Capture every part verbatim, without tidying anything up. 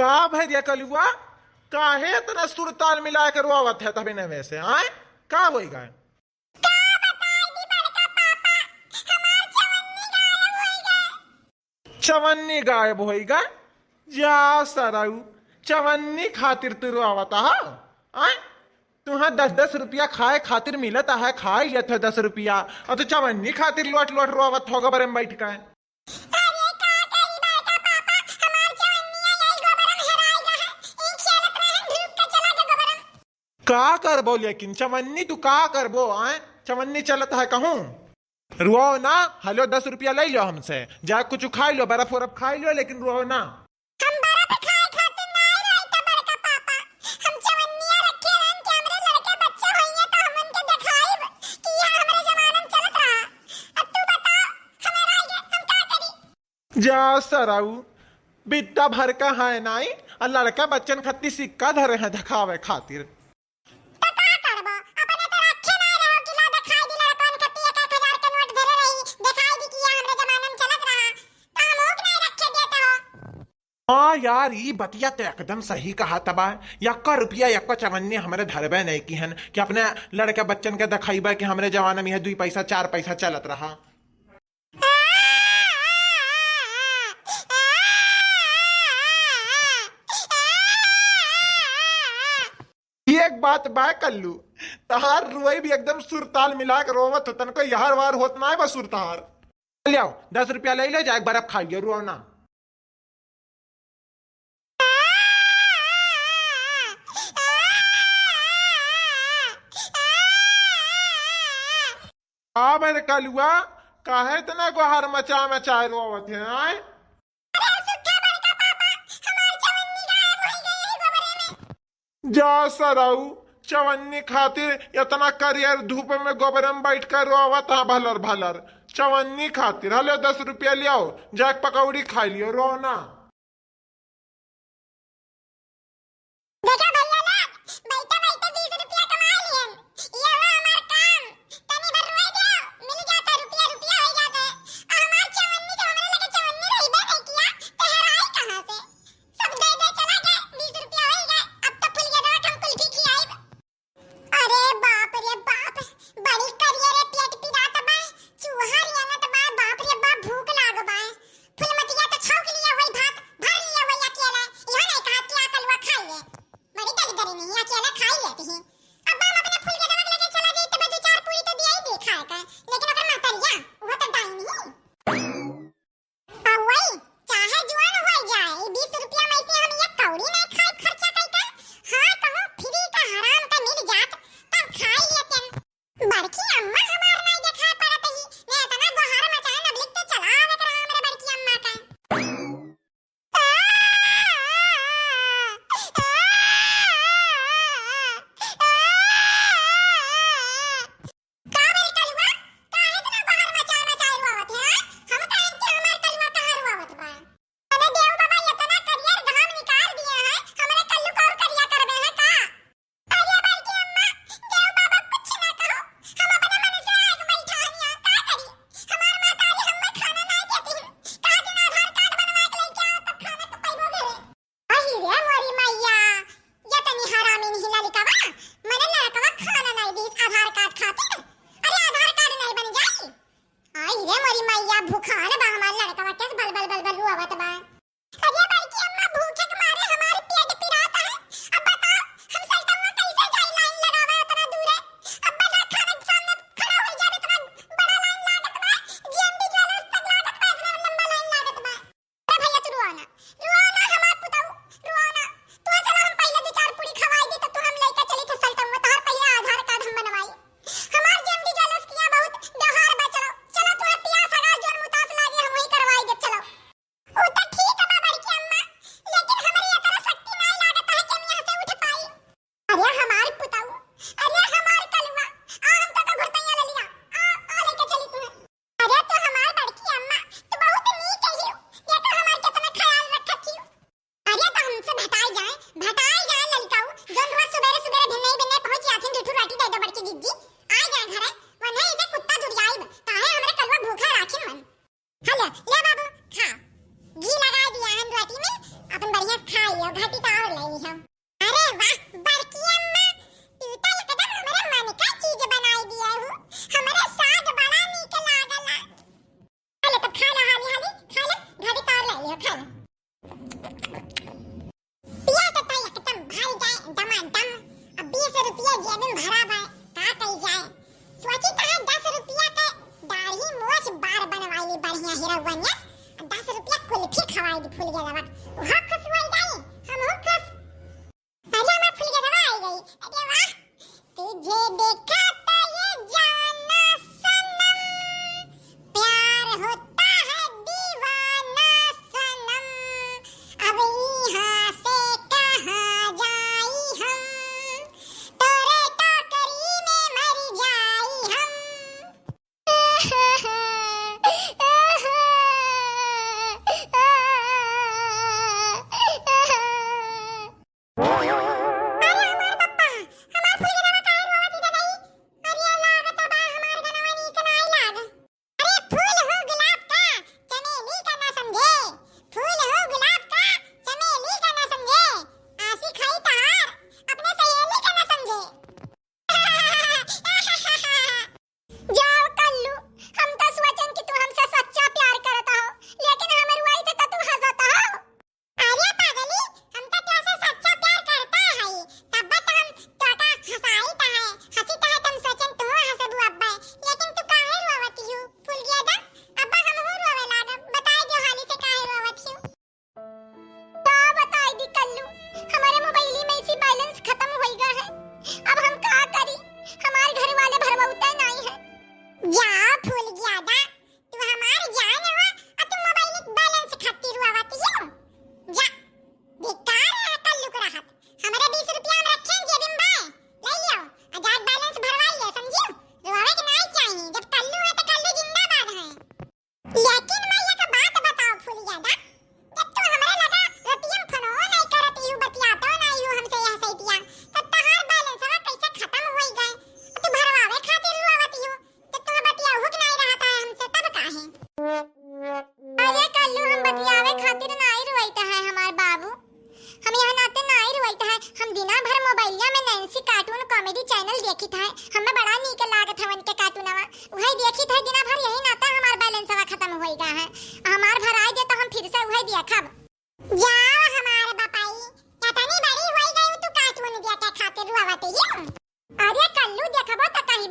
का भइया कलुआ, काहे इतना सुरताल मिला के रोवत है तभी नवे से, आय? का होई गए? का बताई दी बड़का पापा, हमार चवन्नी गायब होई गए। चवन्नी गायब होई गए? जा सरऊ, चवन्नी खातिर तू रोवत हा? आय? तुहा दस दस रुपया खाए खातिर मिलत है, खाए लेत है दस रुपया, और तू चवन्नी खातिर लोट लोट रोवत हो गोबरे में बैठ के। अरे का करी बड़का पापा, हमार जवनिया यही गोबरम हेराई गा है। ई खेलत रहन, ढुक के चला गे गोबरम। का करबो लेकिन चवन्नी, तू का करबो, आय? चवन्नी चलत है कहूँ? रुआओ ना, हलो दस रुपया ले लो हमसे, जा कुछ खाई लो, बर्फ उर्फ खाई लो, लेकिन रुआओ ना। हम बर्फ खाए खातिर ना आई रही त बड़का पापा, हम चवन्निया रखे रहन कि हमरे लड़के बच्चे होइए तो हम उनके दिखाइब कि यह हमरे जमाना में चलत रहा। अब तू बताओ, हमें रह गए, हम का करी? जा सरऊ, बित्ता भर का है नाई, आ लड़का बच्चन खत्ती सिक्का धरे हैं दिखावे खातिर। तो का करबो, अपने तो रखे ना रहो कि ला दिखाई दी लड़कन खत्ती एक एक हजार के नोट धरे रही, दिखाई दी कि यह हमरे जमाना में चलत रहा, तो हम ओक नहीं रखे देते हो। हाँ यार, ई बतिया तो एकदम सही कहा तबा। यक्का रुपया, यक्का चवन्नी हमरे धरबे नहीं की हन कि अपने लड़के बच्चन के दिखाइबे कि हमरे जमाना में यह दुई पैसा, चार पैसा चलत रहा। एक बात बा कल्लू, तहार रुआई भी एकदम सुरताल मिला के रोवत हो, तनको यार वार होत ना है बस सुरताल। ले आओ, दस रुपया ले लो, जाके बर्फ खा लियो, रुआओ ना। आ मेरे कलुआ, काहे इतना गोहार मचा मचा रोवत है, आय? अरे सुखा बड़का पापा, हमार चवन्नी गायब हो गई है गोबरे में। जा सरऊ, चवन्नी खातिर इतना करियर धूप में गोबरे में बैठ कर रोवत हा भलर भलर। चवन्नी खातिर, हलो दस रुपया ले आओ, जाके पकौड़ी खा लियो, रो ना। देखा भैया लोग, बैठे बैठे बीस रुपया कमा लियन। ये हुआ हमार काम। तनी भर रोए दे, मिल जाता रुपया, रुपया हो जाता। आ हमार चवन्नी तो हमरे लगे चवन्नी रहिबे नहीं किया, तो हेराई कहाँ से? सब दे दे चला गए, बीस रुपया हो गए। अब तो फुलिया दवा हम कुल्फी खियाइब। अरे बाप रे बाप, बड़ी करिया रे पेट पिरात बा, चूहा रेंगत बा, बाप रे बाप भूख लाग बा। फुलमतिया तो छौंक लिया वही भात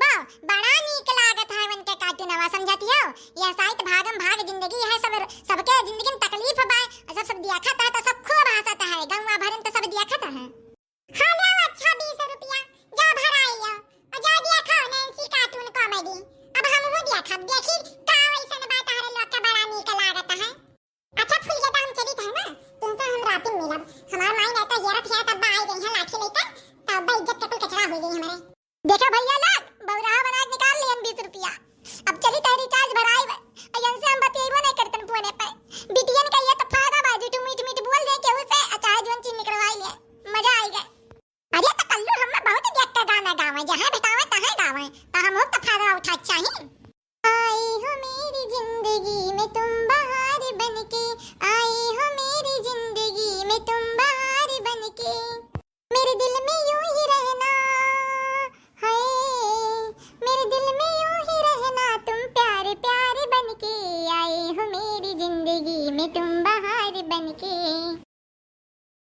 बा, बड़ा नीक लागत है उनके कार्टूनवा, समझत हो? यह साइत भागम भाग जिंदगी है, सब, सबके जिंदगी में तकलीफ बा, और सब, सब देखत है तो सब खूब हंसत है, गौवा भर में तो सब देखत है। हाँ, ले अच्छा बीस रुपया, जा भराई लो, और जा देखो नैन्सी कार्टून कॉमेडी। अब हमहू देखब, देखी का वैसन बा तहरे लोग के बड़ा नीक लागत है। अच्छा फूल के तो हम चलित है ना, तुमसे हम रातिन मिलब। हमार माई नहीं तो हेरत हेरत अब आई गई है लाठी लेकर, तो अब इज्जत के कुल कचरा हो गई हमारे। देखो भैया लोग, बौराहा बना के निकाल लियन बीस रुपया। अब चली तहरी रिचार्ज भराई बे। अयन से हम बतियेबो नहीं करतन फोने पे। बिटियन का ये तो फायदा बा, जुटू मीठ मीठ बोल दे केहू से, आ चाहे जोन चीज निकलवाई ले। मजा आई गए। अरे तो कल्लू हम बहुत देख के गाना गावे, जहाँ भेटावे तहाँ गावे, तो हम तो फायदा उठा चाही। आई हो मेरी जिंदगी में तुम बहार बनके, आई हो मेरी जिंदगी में तुम बहार बनके, मेरे दिल में यूं ही रहना है, मेरे दिल में यूं ही रहना तुम प्यारे प्यारे बनके, आए हो मेरी जिंदगी में तुम बहार बनके।